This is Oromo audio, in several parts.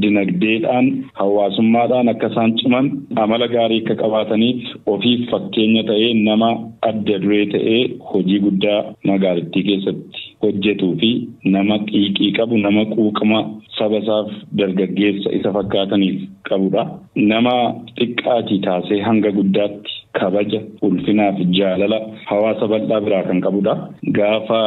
Dinagdeedhaan, hawaasummaadhaan akka isaan ciman, amala gaarii akka qabaataniif ofiif fakkeenya ta'ee, nama adda duree ta'ee hojii guddaa magaalittii keessatti hojjetuu fi nama xiiqii qabu, nama quuqama saba isaaf, dargaggeessa isa fakkaataniif qabudha. Nama xiqqaatii taasee hanga guddaatti kabaja, ulfinaa fi jaalala hawaasa bal'aa biraa kan qabudha. Gaafa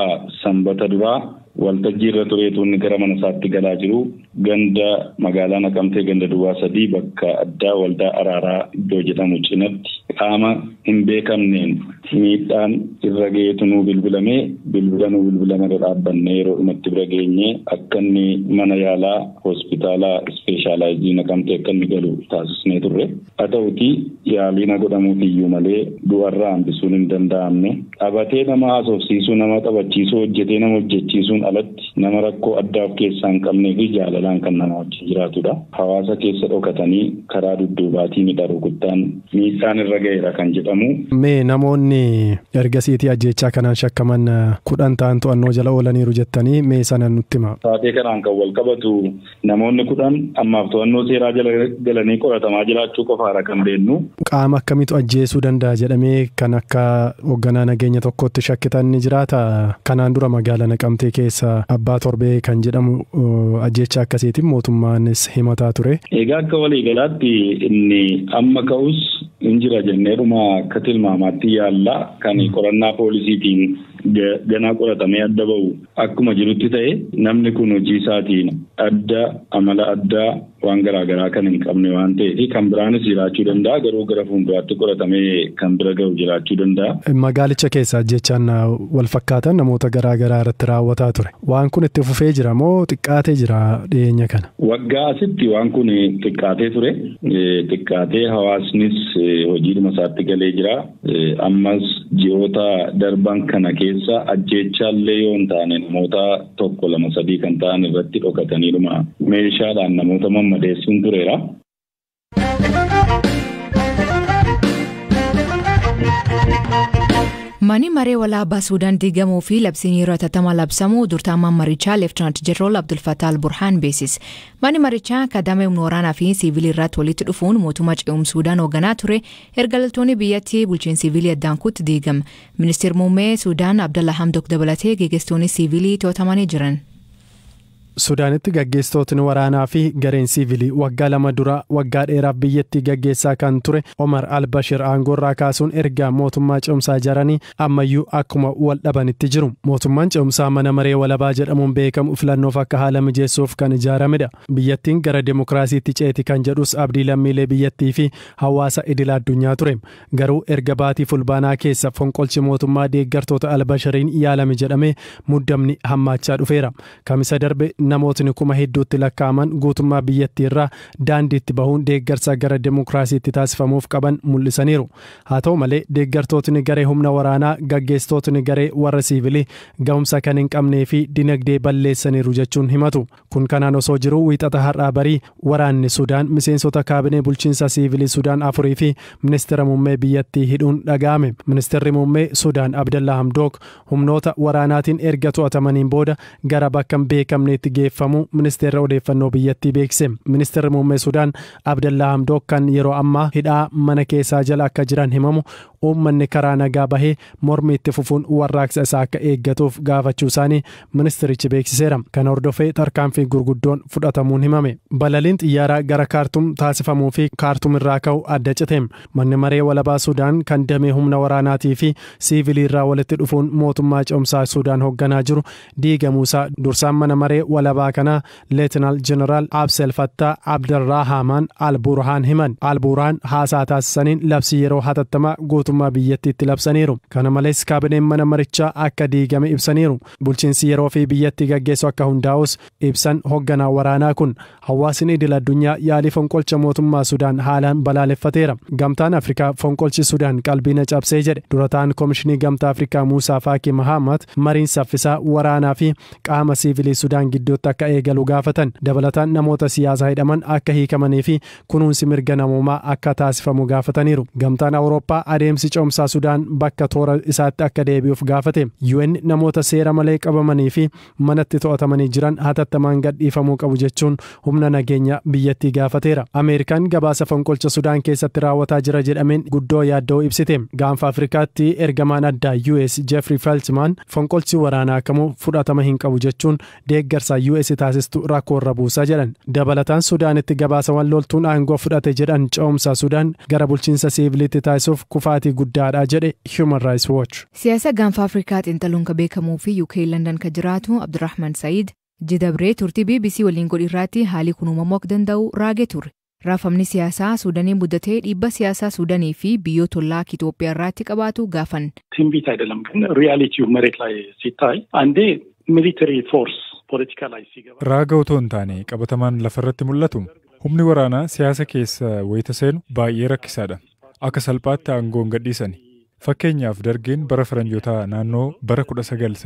Sanbata Duraa waltajjii irra tureetu inni gara mana isaatti galaa jiru, ganda magaalaa Naqamtee ganda Duwwaa 3 bakka addaa Waldaa Araaraa iddoo jedhamu cinatti qaama hin beekamneen miidhaan irra ga'eetu nuu bilbilamee. Bilbila nuu bilbilama irra dhaabbannee yeroo dhumatti bira geenyee akka inni mana yaalaa hospitaala ispeeshaalaayizii Naqamtee akka inni galu taasisnee turre. Haa ta'uti, yaaliin godhamuuf iyyuu malee du'arraa hambisuun hin danda'amne. Taphatee nama haasofsiisuu, nama taphachiisuu, hojjetee nama hojjechiisuun alatti nama rakkoo addaa of keessaa hin qabnee fi jaalalaan kan nama wajjin jiraatudha. Hawaasa keessa dhokatanii karaa dudduubaatiin hidha rukuttaan miidhaan irra ga'eera kan jedhamu. Mee namoonni ergasiitii ajjeechaa kanaan shakkaman 10 ta'an to'annoo jala oolaniiru jettanii, mee sana nutti hima. Taatee kanaan kan wal qabatu namoonni 10 ammaaf to'annoo seeraa jala galanii qoratamaa jiraachuu qofaadha kan beennu. Qaama akkamiitu ajjeesuu danda'a jedhamee kan akka hoogganaa nageenya tokkotti shakkitan ni jiraata? Kanaan dura magaalaa Naqamtee keessa Abbaa Torbee kan jedhamu ajjeechaa akkasiitiin mootummaanis himataa ture. Egaa akka waliigalaatti inni amma ka'us hin jira jenneedhuma akka tilmaamaatti yaalla. Kan qorannaa poolisiitiin ganaa qoratamee adda ba'u akkuma jirutti ta'e, namni kun hojii isaatiin adda, amala addaa waan garaagaraa kan hin qabne waan ta'eef kan biraanis jiraachuu danda'a, garuu gara fuulduraatti qoratamee kan bira ga'u jiraachuu danda'a. Magaalicha keessa ajjechaan wal fakkaatan namoota garaagaraa irratti raawwataa ture. Waan kun itti fufee jira moo xiqqaatee jira dhiyeenya kana? Waggaa asitti waan kun xiqqaatee ture. Xiqqaatee hawaasnis hojiidhuma isaatti galee jira. Ammas ji'oota darban kana keessa ajjechaallee yoo hin taane namoota tokko, lama, sadii kan ta'an irratti dhokataniidhuma meeshaadhaan namoota mammadeessuun tureera. Manni maree walaabaa Suudaan diigamuu fi labsiin yeroo hatattamaa labsamuu durtaamaan marichaa Leeftenaant Jeneraal Abdul Fattah al-Burhaan beeksise. Manni marichaa kadamee humna waraanaa fi siivilii irratti walitti dhufuun mootummaa ce'umsa Suudaan hoogganaa ture erga loltoonni biyyattii bulchiinsa siivilii addaan kutti diigama. Ministeerri muummee Suudaan Abdallah Hamdok dabalatee geggeessitoonni siivilii to'atamanii jiran. Sudaanitti gaggeessitootni waraanaa fi gareen siivilii waggaa 2 dura waggaa dheeraaf biyyattii gaggeessaa kan ture Omar al-Bashir aangoorraa kaasuun erga mootummaa ce'umsaa ijaaranii ammayyuu akkuma wal dhabanitti jiru. Mootummaan ce'umsaa mana maree walabaa jedhamuun beekamu filannoof akka haala mijeessuuf kan ijaaramedha. Biyyattiin gara demokiraasiitti ceeti kan jedhus abdii lammiilee biyyattii fi hawaasa idil addunyaa ture. Garuu erga baatii Fulbaanaa keessa fonqolchi mootummaa deeggartoota al-Bashiriin yaalame jedhamee muddamni hammaachaa dhufeera. Kamisa darbe namootni kuma hedduutti lakkaa'aman guutummaa biyyattii irraa daandiitti bahuun deeggarsa gara demokiraasiitti taasifamuuf qaban mul'isaniiru. Haa ta'u malee, deeggartootni garee humna waraanaa gaggeessitootni garee warra siivilii ga'umsa kan hin qabnee fi dinagdee balleessaniiru jechuun himatu. Kun kanaan osoo jiru, Wiixata har'aa barii waraanni Sudaan miseensota kaabinee bulchiinsa siivilii Sudaan afurii fi ministeera muummee biyyattii hidhuun dhaga'ame. Ministeerri muummee Sudaan Abdallaa Hamdook humnoota waraanaatiin erga to'atamaniin booda gara bakka hin beekamneetti geeffamuu ministeerri odeeffannoo biyyattii beekse. Ministeerri muummee Sudaan Abdallaa Hamdook kan yeroo ammaa hidhaa mana keessaa jala akka jiran himamu, uummanni karaa nagaa bahee mormi itti fufuun warraaqsa isaa akka eeggatuuf gaafachuu isaanii ministerichi beeksiseera. Kana hordofee tarkaanfii gurguddoon fudhatamuun himame. Balaliin xiyyaaraa gara Kaartum taasifamuu fi Kaartum irraa ka'u adda cite. Manni maree walabaa Sudaan kan damee humna waraanaatii fi siivilii irraa walitti dhufuun mootummaa ce'umsaa Sudaan hoogganaa jiru diigamuusaa dursaan mana maree walabaa kanaa Leetinaal Jeneraal Absel Fattaa Abdarrahaamaan Al-Burhaan himan. Al-Burhaan haasaa taasisaniin labsii yeroo hatattamaa guutummaa biyyattiitti labsaniiru. Kana malees kaabineen mana marichaa akka diigame ibsaniiru. Bulchiinsi yeroo fi biyyattii gaggeessu akka hundaa'us ibsan hoogganaa waraanaa kun. Hawaasni idil addunyaa yaalii fonqolcha mootummaa Sudaan haalaan balaaleffateera. Gamtaan Afrikaa fonqolchi Sudaan qalbii na cabsee jedhe. Durataan Koomishinii Gamtaa Afrikaa Muusaa Faakii Mahammad mariin saffisaa waraanaa fi qaama siivilii Sudaan gidduutti akka eegalu gaafatan. Dabalataan namoota siyaasaa hidhaman akka hiikamanii fi kunuunsi mirga namoomaa akka taasifamu gaafataniiru. Gamtaan Awurooppaa adeemsi Bulchiinsi ce'umsaa Sudaan bakka toora isaatti akka deebi'uuf gaafate. UN namoota seera malee qabamanii fi manatti to'atamanii jiran hatattamaan gadhiifamuu qabu jechuun humna nageenya biyyattii gaafateera. Ameerikaan gabaasa fonqolcha Sudaan keessatti raawwataa jira jedhameen guddoo yaaddoo ibsite. Gaanfa Afrikaatti ergamaan addaa US Jeffrey Feltman fonqolchi waraanaa kamuu fudhatama hin qabu jechuun deeggarsa US taasistu rakkoorra buusaa jedhan. Dabalataan Sudaanitti gabaasawwan loltuun aangoo fudhate jedhan ce'umsa Sudaan gara bulchiinsa siiviliitti taasisuuf kufaatii guddaadha jedhe Human Rights Watch. Siyaasa gaanfa Afrikaa xiinxaluun ka beekamuu fi UK London ka jiraatu Abdurrahman Sa'iid jidabree turtii BBC waliin godhe irratti haalli kun uumamuu akka danda'u raagee ture. Raafamni siyaasaa Suudaaniin muddatee dhiibba siyaasaa Suudaanii fi biyyoota ollaa Itoophiyaa irratti qabaatu gaafan. ትንቢት አይደለም ግን ሪያሊቲው መሬት ላይ ሲታይ አንዴ ሚሊተሪ ፎርስ ፖለቲካ ላይ ሲገባ Raaga otoo hin taane qabatamaan lafarratti mul'atu humni waraanaa siyaasa keessa wayita seenu baay'ee rakkisaadha. Akka salphaatti aangoo hin gadhiisani. Fakkeenyaaf dargeen bara faranjootaa naannoo bara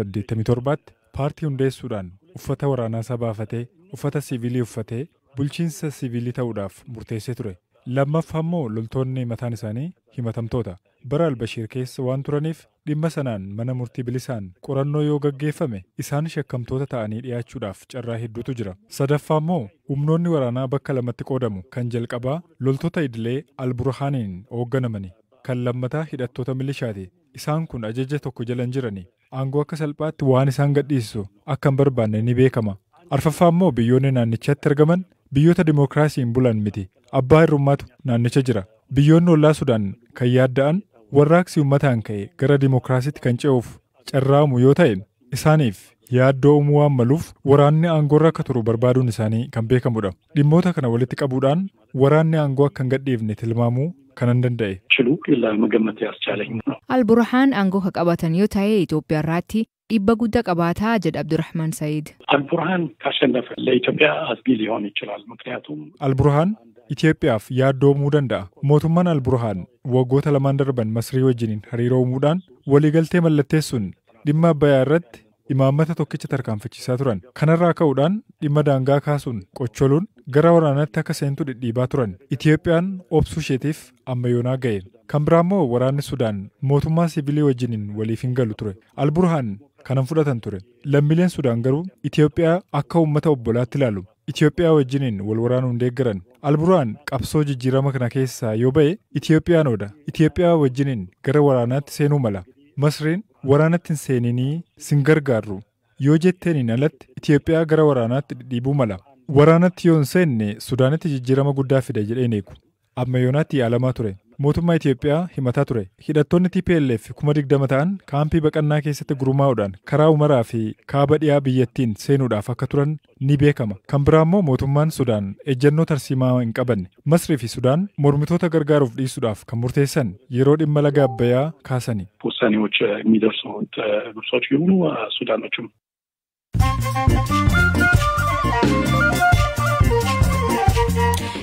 1987tti paartii hundeessuudhaan uffata waraanaa isaa baafatee uffata siivilii uffatee bulchiinsa siivilii ta'uudhaaf murteessee ture. Lammaffaa immoo loltoonni mataan isaanii himatamtoota. Bara Albashiir keessa waan turaniif dhimma sanaan mana murtii bilisaan qorannoo yoo gaggeeffame isaan shakkamtoota ta'anii dhiyaachuudhaaf carraa hedduutu jira. Sadaffaa immoo humnoonni waraanaa bakka lamatti qoodamu. Kan jalqabaa loltoota idilee Alburhaaniin hoogganamani. Kan lammataa hidhattoota milishaati. Isaan kun ajaja tokko jala hin jirani. Aangoo akka salphaatti waan isaan gadhiisu akka hin barbaanne ni beekama. Arfaffaa immoo biyyoonni naannichatti argaman biyyoota dimookiraasiin bulan miti. Abbaa hirrummaatu naannicha jira. Biyyoonni ollaa Sudaan kan yaadda'an warraaqsi uummataan ka'e gara dimookiraasiitti kan ce'uuf carraamu yoo ta'e isaaniif yaaddoo uumuu waan maluuf waraanni aangoorra akka turu barbaaduun isaanii kan beekamudha. Dhimmoota kana walitti qabuudhaan waraanni aangoo akka hin gadhiifne tilmaamuu kanan danda'e. ችሉ ለመገመት ያስቻለኝ ነው። Alburhaan aangoo ka qabatan yoo ta'e Itoophiyaa irratti dhiibba guddaa qabaataa jedha Abdurrahman Sa'iid. አልቡርሃን ካሸነፈ ለኢትዮጵያ አስጊ ሊሆን ይችላል። ምክንያቱም Alburhaan Itoophiyaaf yaaddoo uumuu danda'a. Mootummaan Alburhaan waggoota lamaan darban Masrii wajjiniin hariiroo uumuudhaan waliigaltee mallatteessuun dhimma Abbayyaa irratti imaammata tokkicha tarkaanfachiisaa turan. Kanarraa ka'uudhaan dhimma daangaa kaasuun qocholuun gara waraanaatti akka seentu dhidhiibaa turan. Itoophiyaan obsuu isheetiif amma yoonaa ga'e. Kan biraa immoo waraanni Sudaan mootummaa siivilii wajjiniin waliif hin galu ture. Alburhaan kanan fudhatan ture. Lammiileen Sudaan garuu Itoophiyaa akka uummata obbolaatti ilaalu. Itoophiyaa wajjiniin wal waraanuu hin deeggaran. Alburhaan qabsoo jijjiirama kana keessaa yoo ba'e Itoophiyaan ooda. Itoophiyaa wajjiniin gara waraanaatti seenuu mala. Masriin waraanatti hin seeninii sin gargaarru yoo jetteeniin alatti Itoophiyaa gara waraanaatti dhidhiibuu mala. Waraanatti yoo hin seenne Sudaanitti jijjiirama guddaa fida jedheen eegu. Amma yoonaatti yaalamaa ture. Mootummaa Itoophiyaa himataa ture. Hidhattoonni TPLF 20,000 ta'an kaampii baqannaa keessatti gurmaa'uudhaan karaa Umaraa fi kaaba dhiyaa biyyattiin seenuudhaaf akka turan ni beekama. Kan biraa immoo mootummaan Sudaan ejjennoo tarsiimaa hin qabanne. Masrii fi Sudaan mormitoota gargaaruuf dhiisuudhaaf kan murteessan yeroo dhimma laga Abbayyaa kaasani. ውሳኔዎች የሚደርሱት ግብጾች ይሁኑ ሱዳኖችም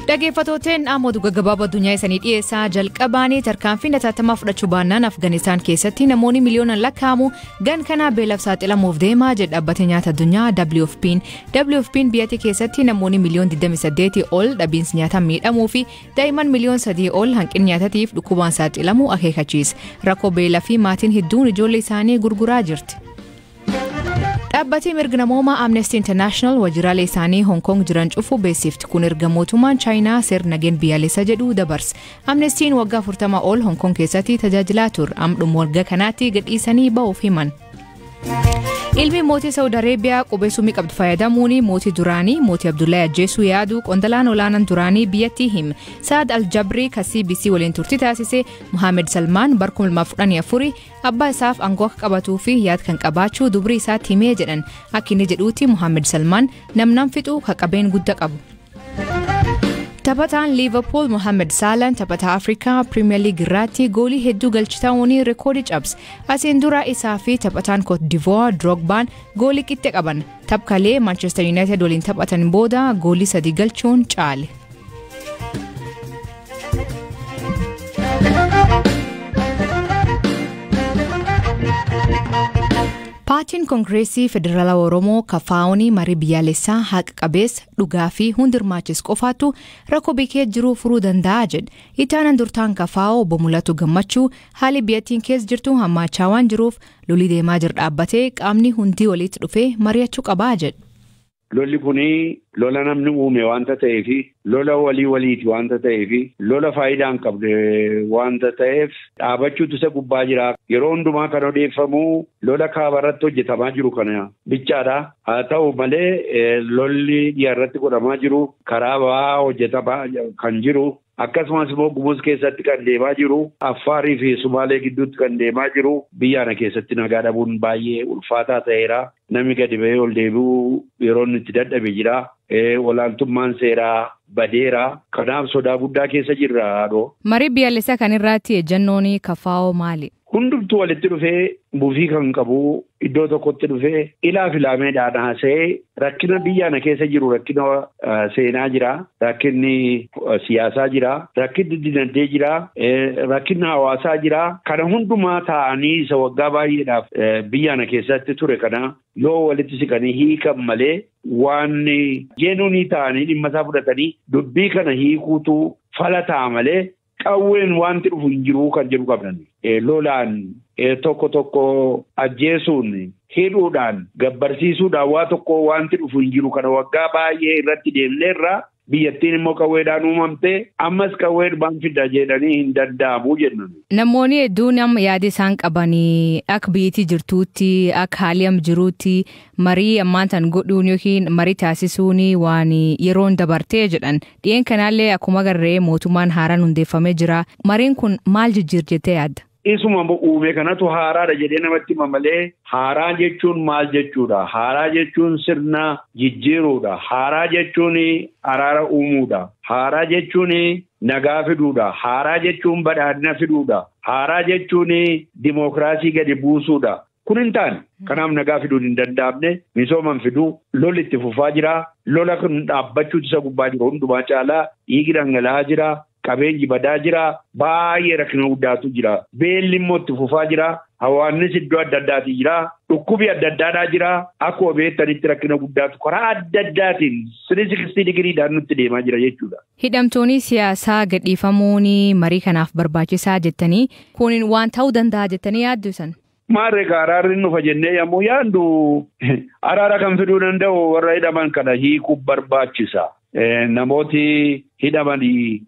Dhaggeeffattooteen ammoo gaggabaaboo addunyaa isanii dhiyeessaa jalqabaanii tarkaanfii hatattamaa fudhachuu baannaan Afgaanistaan keessatti namoonni miliyoonaan lakkaa'amu gan kana beelaaf saaxilamuuf deemaa jedha dhaabbata nyaata addunyaa WFP'n. WFP'n biyyattii keessatti namoonni miliyoon 28 ol dhabiinsi nyaataan miidhamuu fi daa'imman miliyoon 3 ol hanqina nyaatatiif dhukkubaan saaxilamuu akeekkachiisa. Rakkoo beelaa fi maatiin hedduun ijoollee isaanii gurguraa jirti. Dhaabbatni mirga namoomaa Amnesty International waajjiraalee isaanii Hong Kong jiran cufuu beeksifti. Kun erga mootummaan Chaayinaa seera nageenya biyyaalessaa jedhu dabarse. Amnestiin waggaa 40 ol Hong Kong keessatti tajaajilaa ture. Amdhuma waggaa kanaatti gadhiisanii ba'uuf himan. Ilmi mootii Saawud Areebiyaa qubee summii qabdu fayyadamuun mootii duraanii mootii Abdullahi ajjeesuu yaadu qondalaan olaanaan duraanii biyyattii hime. Saad Aljabrii kan CBC waliin turtii taasise Muhammad Salmaan bara 2014 abbaa isaaf aangoo akka qabatuu fi yaad kan qabaachuu dubrii isaatti himee jedhan. Akka inni jedhuutti Muhammad Salmaan namnaan fixuu kan qabeen guddaa qabu. Taphataan Liverpool Mohamed Salah taphataa Afrikaa Premier League irratti goolii hedduu galchita'uun reekoodii cabse. Asiin dura isaa fi taphataan Cote d'Ivoire Drogbaan goolii qixxe qaban. Tapkalee Manchester United waliin taphatan booda goolii 3 galchuun caale. Paartiin Koongireesii Federaalawaa Oromoo KFO'n marii biyyaalessaa haqa qabeessa dhugaa fi hundi hirmaachisu qofaatu rakkoo biyyee jiru furuu danda'a jedhe. Itti aanaan durtaan KFO obbo Mul'atu Gammachuu haalli biyyattiin keessa jirtu hammaachaa waan jiruuf lolli deemaa jiru dhaabbatee qaamni hundi walitti dhufee mari'achuu qabaa jedhe. Lolli kuni lola namni uume waanta ta'eefi lola walii waliiti waanta ta'eefi lola faayidaa hin qabne waanta ta'eef dhaabachuutu isa gubbaa jira. Yeroo hundumaa kan odeeffamu lola kaabarratti hojjetamaa jiru kana bichaadha. Haa ta'u malee lolli dhiyaarratti godhamaa jiru karaa ba'aa hojjetamaa kan jiru. Akkasumas immoo Gumuz keessatti kan deemaa jiru, Affaarii fi Sumaalee gidduutti kan deemaa jiru, biyya kana keessatti nagaa dhabuun baay'ee ulfaataa ta'eera. Namni gadi ba'ee ol deebi'uu yeroo inni itti dadhabe jira. Olaantummaan seeraa badeera. Kanaaf sodaa guddaa keessa jirra haadhoo. Marii biyyaalessaa kan irratti ejjennoon KFO maali? Hundumtuu walitti dhufee buufii kan qabu iddoo tokkotti dhufee ilaa filaameedhaan haasa'ee rakkina biyya kana keessa jiru rakkina seenaa jira, rakkinni siyaasaa jira, rakkinni dinagdee jira, rakkinni hawaasaa jira. Kana hundumaa taa'anii isa waggaa baay'eedhaaf biyya kana keessatti ture kana yoo walitti siqanii hiikan malee waan jeenuunii ta'anii dhimma isaa fudhatanii dubbii kana hiikuutu fala ta'a malee qawween wanti dhufu hin jiru kan jedhu qabnan. Lolaan tokko tokko ajjeesuun hidhuudhaan gabbarsiisuudhaan waa tokko wanti dhufu hin jiru kana waggaa baay'ee irratti deemneerra biyyattiin immoo qawweedhaan uumamte ammas qawweedhaan fidda jedhanii hin danda'amu jennu. Namoonni hedduun amma yaada isaan qabanii akka biyyattii jirtuutti akka haalli amma jiruutti marii ammaan tan godhuun yookiin marii taasisuun waan yeroon dabartee jedhan dhi'een kanaallee akkuma agarree mootummaan haaraan hundeeffamee jira. Mariin kun maal jijjiir jettee yaadda? Isuma uume kanatu haaraadha jedhee namatti hima malee haaraa jechuun maal jechuudha? Haaraa jechuun sirna jijjiiruudha. Haaraa jechuun araara uumuudha. Haaraa jechuun nagaa fiduudha. Haaraa jechuun badhaadhina fiduudha. Haaraa jechuun dimookiraasii gadi buusuudha. Kun hin taane. Kanaaf nagaa fiduun hin danda'amne misooman fiduu lolli itti fufaa jira. Lola kun dhaabbachuutu isa gubbaa jiru hundumaa caalaa dhiigi dhangala'aa jira. Qabeenyi badaa jira. Baay'ee rakkina guddaatu jira. Beelli immoo itti fufaa jira. Hawaannis iddoo adda addaatii jira. Dhukkubi adda addaadhaa jira. Akkuma beektanitti rakkina guddaatu karaa adda addaatiin 360 digiriidhaan nutti deemaa jira jechuudha. Hidhamtoonni siyaasaa gadhiifamuun marii kanaaf barbaachisaa jettanii kun waan ta'uu danda'a jettanii yaaddu san? Maarree araarri nufa jennee yommuu yaaddu araara kan fiduu danda'u warra hidhaman kana hiikuu barbaachisa. Namooti hidhamanii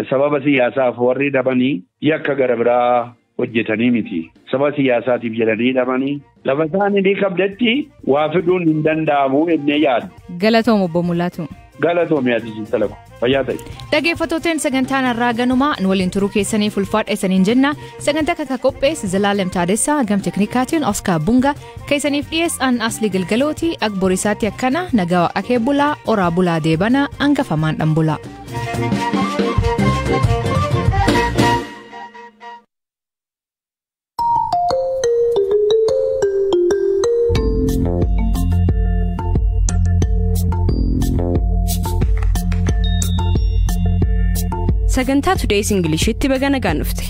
sababa siyaasaaf warri hidhamanii yakka gara biraa hojjetanii miti. Sababa siyaasaatiif jedhanii hidhamanii lafa isaanii ni qabdetti waa fiduun hin danda'amu jennee yaaddu. Galatoom obbo Mul'atu. Galatoom yaadisiin talaku. Fayyaa ta'e. Dhaggeeffattooteen sagantaan har'aa ganumaa nu waliin turuu keessaniif ulfaadha isaniin jenna. Sagantaa kaka qopheesse Zalaalem Taadessaa gam teknikaatiin Oskaar Bunga keessaniif dhiyeessaan Aslii Galgalooti akka borisaatti akkana nagaa waaqee bulaa oraa bulaa deebana hangafamaan dhanbulaa. Sagantaa Today's Englishitti baga nagaan dhufte.